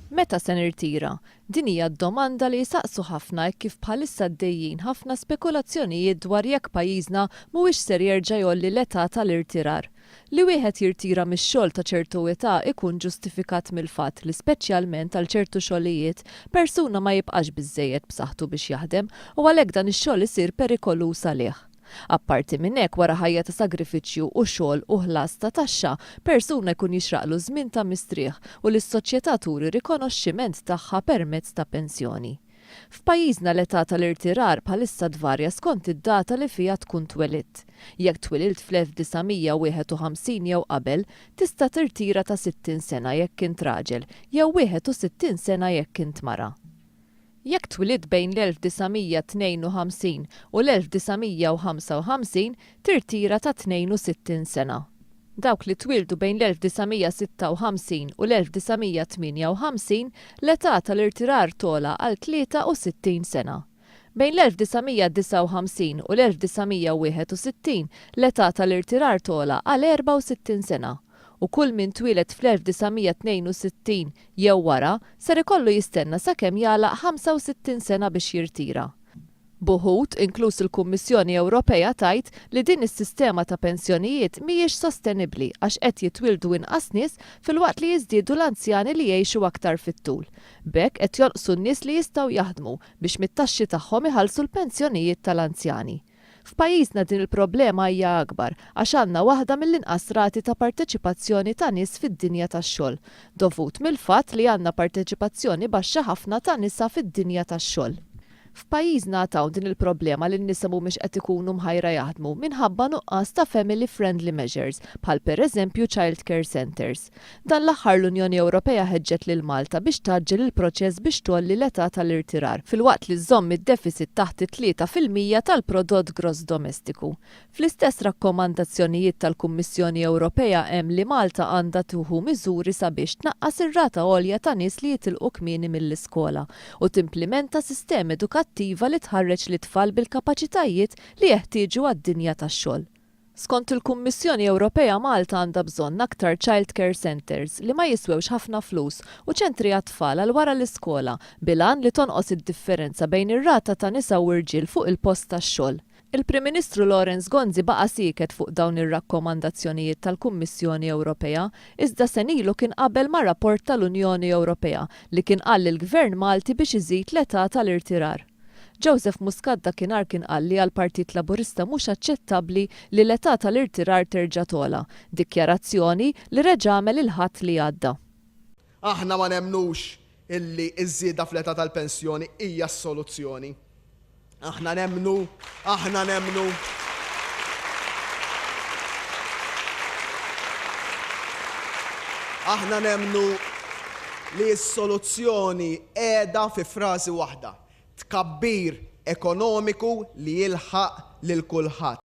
Meta se nirtira? Din hija d-domanda li jsaqsu ħafna hekk kif bħalissa għaddejjin ħafna spekulazzjonijiet dwar jekk pajjiżna mhuwiex ser jerġa' jgħolli l-età tal-irtirar. Li wieħed jirtira mix-xogħol ta' ċertu età ikun ġustifikat mill-fatt li speċjalment għal ċertu xogħlijiet persuna ma jibqax biżżejjed b'saħħtu biex jaħdem u għalhekk dan ix-xogħol isir perikoluż għalih. Apparti minn hekk wara ħajja ta' sagrifiċċju u xogħol u ħlas ta' taxxa, persuna jkun jixraqlu żmien ta' mistrieħ u li s-soċjetà turi rikonoxximent tagħha permezz ta' pensjoni. F'pajjiżna l-età tal-irtirar bħalissa tvarja skont id-data li fiha tkun twelidt. Jekk twililt fl-1951 jew qabel, tista' tirtira ta' 60 sena jekk int raġel jew 61 sena jekk int mara. Jekk twilidt bejn l-1952 u l-1955, tirtira ta' 62 sena. Dawk li twieldu bejn l-1956 u l-1958, l-età tal-irtirar togħla għal 63 sena. Bejn l-1959 u l-1961, l-età tal-irtirar togħla għal 64 sena. U kull min twieled fl-1962 jew wara, ser ikollu jistenna sakemm jagħlaq 65 sena biex jirtira. B'uħud, inkluż il-Kummissjoni Ewropea tgħid li din is-sistema ta' pensjonijiet mhijiex sostenibbli għax qed jitwieldu inqas nies filwaqt li jiżdiedu l-anzjani li jgħixu aktar fit-tul. B'hekk qed jonqsu n-nies li jistgħu jaħdmu biex mit-taxxi tagħhom iħallsu l-pensjonijiet tal-anzjani. F'pajjiżna din il-problema hija akbar għax għandna waħda mill-inqas rati ta' parteċipazzjoni ta' nies fid-dinja tax-xogħol, dovut mill-fatt li għandna parteċipazzjoni baxxa ħafna ta' nisa fid-dinja tax-xogħol. F'pajjiżna għad hawn din il-problema li n-nisa mhumiex qed ikunu mħajra jaħdmu minħabba nuqqas ta' family friendly measures bħal per eżempju child care centres. Dan l-aħħar l-Unjoni Ewropea ħeġġet lil Malta biex tgħaġġel il-proċess biex tgħolli l-età tal-irtirar filwaqt li żżomm id-deficit taħt it-3% tal-prodott gross domestiku. Fl-istess rakkomandazzjonijiet tal-Kummissjoni Ewropea hemm li Malta għandha tieħu miżuri sabiex tnaqqas ir-rata għolja ta' nies li jitilqu kmieni mill-iskola u timplimenta sistema edukattiva li tħarreġ lit-tfal bil-kapaċitajiet li jeħtieġu għad-dinja tax-xogħol. Skont il-Kummissjoni Ewropea Malta għandha bżonn aktar child care centres li ma jiswewx ħafna flus u ċentri għat-tfal għal wara l-iskola bil-għan li tonqos id-differenza bejn ir-rata ta' nisa u rġiel fuq il-post tax-xogħol. Il-Prim Ministru Lawrence Gonzi baqa' sieket fuq dawn ir-rakkomandazzjonijiet tal-Kummissjoni Ewropea iżda senilu kien qabel ma' rapport tal-Unjoni Ewropea li kien qal lill-Gvern Malti biex iżid l-età tal-irtirar. Joseph Muscat dakinhar kien qal li għall-Partit Laburista mhux aċċettabbli li l-età tal-irtirar terġa' togħla, dikjarazzjoni li reġa' għamel il-Ħadd li għadda. Aħna ma nemmnux illi ż-żieda fl-età tal-pensjoni hija s-soluzzjoni. Aħna nemmnu, aħna nemmnu. Aħna nemmnu li s-soluzzjoni qiegħda fi frażi waħda, tkabbir ekonomiku li jilħaq lil kulħadd.